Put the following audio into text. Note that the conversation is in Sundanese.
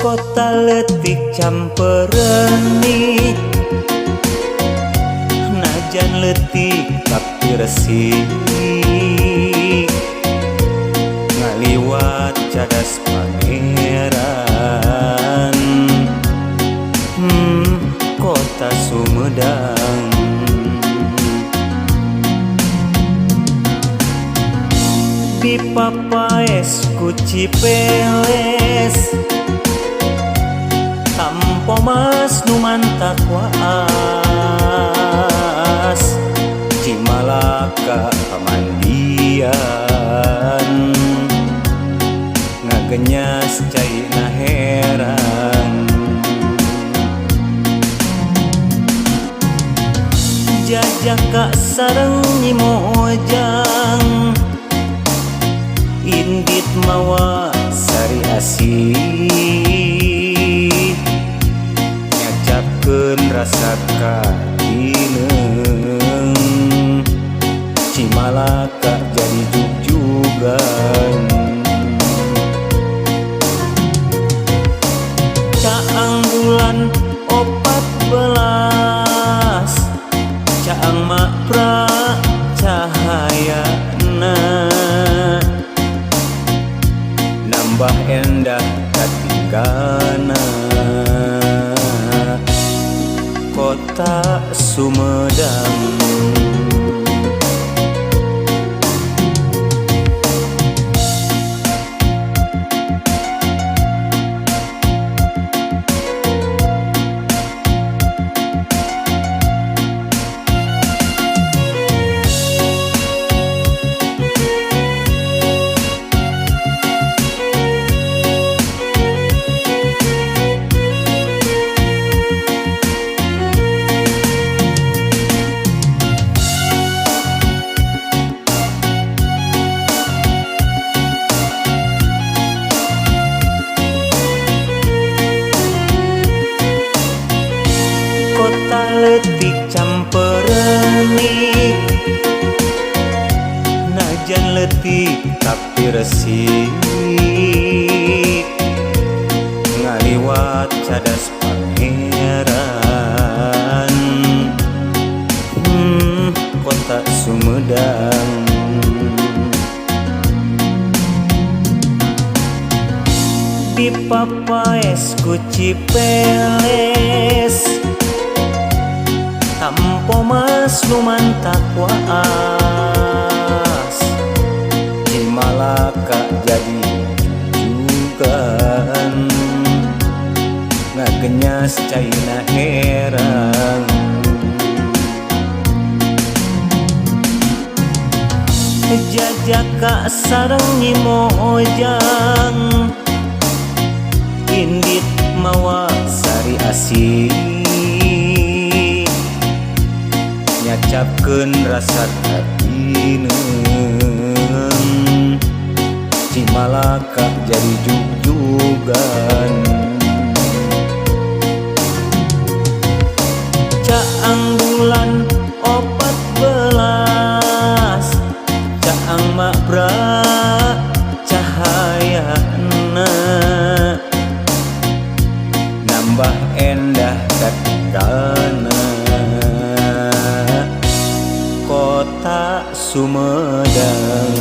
Kota leutik camperenik, najan leutik tapi resik, ngaliwat cadas pangeran. Kota Sumedang. Dipapaes ku Cipeles, Tampo Mas nu mantak waas, Cimalaka pamandian, ngagenyas caina herang. Jajaka sareng Nyi Mojang, indit mawa sari asih, nyacapkeun rasa katineung, Cimalaka jadi jugjugan. Caang bulan 14, caang makra cahayana, nambah endah katinggana Kota Sumedang. Kota leutik camperenik, najan leutik tapi resik, ngaliwat cadas pangeran. Kota Sumedang. Dipapaes ku Cipeles, Tampo Mas nu mantak waas, Cimalaka jadi jujugan, ngagenyas caina herang. Jajaka sareng Nyi Mojang, indit mawa sari asih, nyacapkeun rasa katineung, Cimalaka jadi jugjugan. Caang bulan 14, caang makbra cahayana, nambah endah katinggana Kota Sumedang.